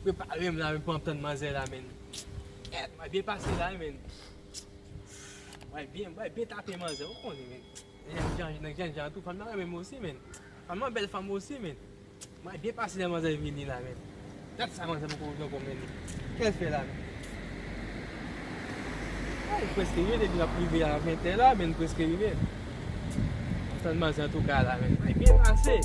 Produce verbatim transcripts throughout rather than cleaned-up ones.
Prepare m la, men, pou m tann manzè la, men. Kèt, mwen byen pase la, men. Mwen byen, mwen byen tape manzè, ou konnen, men. Nan jèn jan, nan jèn jan tou, fanm nan renmen m osi, men. Fanm nan bèl fanm osi, men. Mwen byen pase lè manzè vini la, men. Gad sa manzè poko rive ankò, men. Kè l fè la, men. Ay, prèske rive, depi l ap rive a ventè la, men, prèske rive. Tann manzè antouka la, men. Mwen byen pase.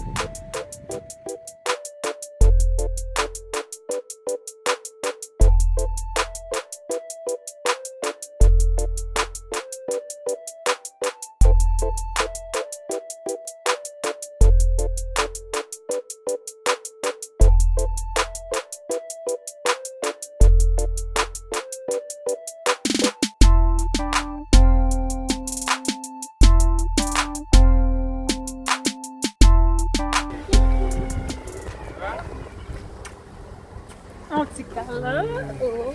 Yon ti kalan. Oh.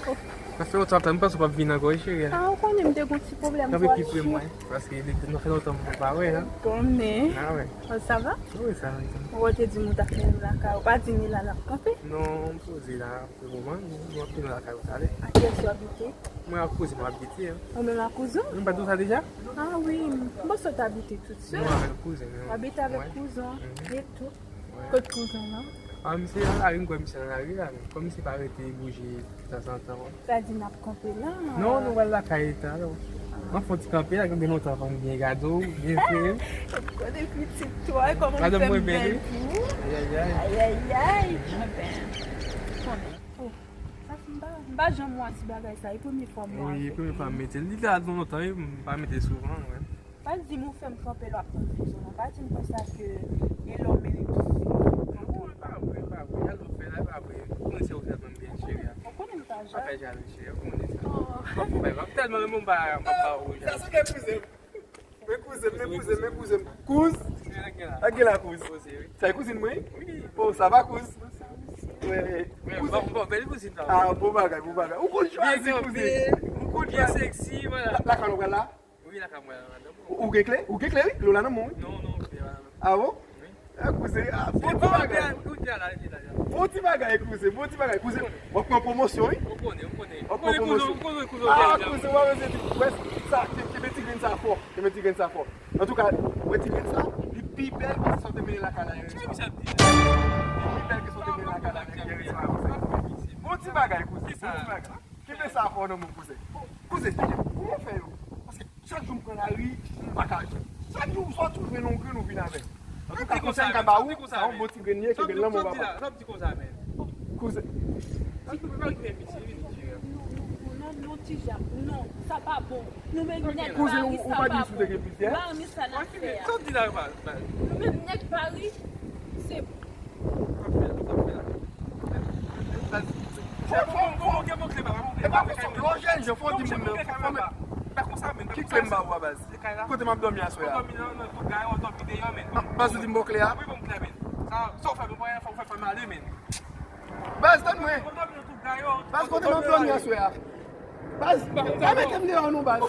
Sa fè lontan w ap tann, m panse w p ap vin ankò, wi, cheri. Ah, ou konnen m te gon ti pwoblèm. Kanpe pi pre mwen, paske li, nou fè lontan m pa wè, hein. Konnen. Ah, wè. Oh, sa va? Wi, sa va, sa va. Ou te di m ou t ap mennen m lakay ou, pa di m la n ap kanpe? Non, m poze la, pou le moman, nou, nou ap mennen lakay ou talè. A kiyès ou abite? Mwen ak kouzen m abite, hein. Ou menm ak kouzen? M pa di w sa deja? Ah wi, m panse w t abite tout sèl. Non, avèk kouzen, non. Ou abite avèk kouzen, e tou. Kot kouzen w lan? Ah, misye nan lari, m kwè misye nan lari la, men kòm misye pa rete bouje tanzantan, wi. Sa di n ap kanpe la? Non, nou pral lakay talè. Ann fè yon ti kanpe la, gen lontan fò m byen gade w, byen fre. Konnen pitit tou, ay, kòman m fè m bèl pou ou. Ayayay. Ayayay. Anben, konnen. Oh, sa fè m pa, m pa janm wè ti bagay sa, e premye fwa m wè. Wi, e premye fwa m mete l. Li la lontan, wi, m pa mete souvan, wi. Pa di m ou fè m kanpe lè w ap tann kouzen w lan. Pa di m konsa ke e lè w mennen tout fi. Non, e pa vre, e pa vre. Gade w fè la, e pa vre. Ou konnen se ou sèlman m gen, cheri a. Ou konnen m pa jal. Pa fè jal, cheri a, ou konnen sa. Oh. M ap fè, m ap tèlman renmen w, m pa, m pa ba ou jal. Sa se kè kouzen m. Men kouzen m, men kouzen m, men kouzen m. Kouz. Sa gen la, kouz? Sa e kouzin mwen? Wi. Oh, sa va, kouz? Wi, wi. Bon, bon, bèl kouzin sa. Ah, bon bagay, bon bagay. Ou konn chwazi kouzin. Ou konn chwazi. Byen seksi, vwala. Lakay ou pral la? Wi, lakay mwen la, madanm. Ou, ou gen kle? Ou gen kle, wi? Kle w la nan men w, wi. Non, non, kle la nan men. Ah bon? Wi. Ah, kouzen, ah, bon ti bagay. Bon ti bagay, kouzen, bon ti bagay. Kouzen, w ap pran pwomosyon, wi. Ou konnen, ou konnen. W ap pran pwomosyon. Ah, kouzen, w ap wè se ti, wè sa, ke-, kenbe ti grenn sa fò. Kenbe ti grenn sa fò. Antouka, wè ti grenn sa, li pi bèl ke sa w te mennen lakay la yè swa. Li pi bèl ke sa w te mennen lakay la yè swa. Bon ti bagay, kouzen, bon ti bagay. Kenbe sa fò nan men w, kouzen. Kouzen, kouzen, kouman w fè yo? Paske chak jou m pran lari, m pa ka jwenn. Chak jou, swa tou jwenn yon grenn ou vin avè l. Antouka, konsèy m ka ba ou, sa yon bon ti grenn ye, kenbe l nan men w, papa. Sa w ap di konsa, men? Kouzen. Sa tou pa rive misye, vin di. Non, non, non, non, ti Jacques, non, sa pa bon. Nou menm nèg Paris, sa pa bon. Kouzen, ou pa di si w te gen plizyè? Marmi, sa n ap fè a. Sa w di la, baz? Nou menm nèg Paris, se Fò, fò, fò, e pa konsa, lè w jèn jan, fò w di moun nan, fò, fò, men, ki kle m ba ou a, baz? Kote m ap dòmi aswè a? Baz, ou di m ba w kle a? Baz, tann mwen. Baz, kote m ap dòmi aswè a? Baz, pa mete m deyò non, baz.